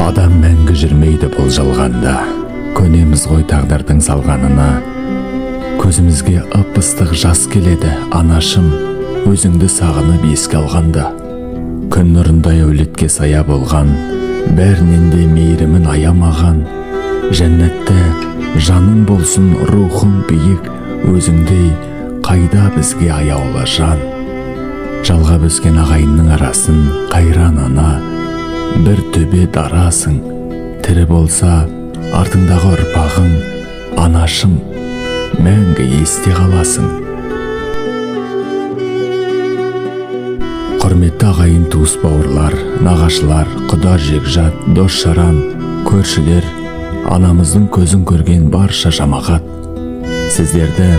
Адам мәңгі жүрмейді бұл жалғанда, көнеміз ғой тағдырдың салғанына. Көзімізге ып-ыстық жас келеді, анашым, өзіңді сағынып еске алғанда. Күн нұрындай әулетке сая болған, бәрінен де мейірімін аямаған. Жәннатта жаның болсын, рухың биік, өзіңдей қайда бізге аяулы жан. Жалғап өскен ағайынның арасын, қайран ана, бір төбе дарасың. Тірі болса артыңдағы ұрпағың, анашым, мәңгі есте қаласың. Құрметті ағайын, туыс, бауырлар, нағашылар, құда, жекжат, дос жаран, көршілер, анамыздың көзін көрген барша жамағат, сіздерді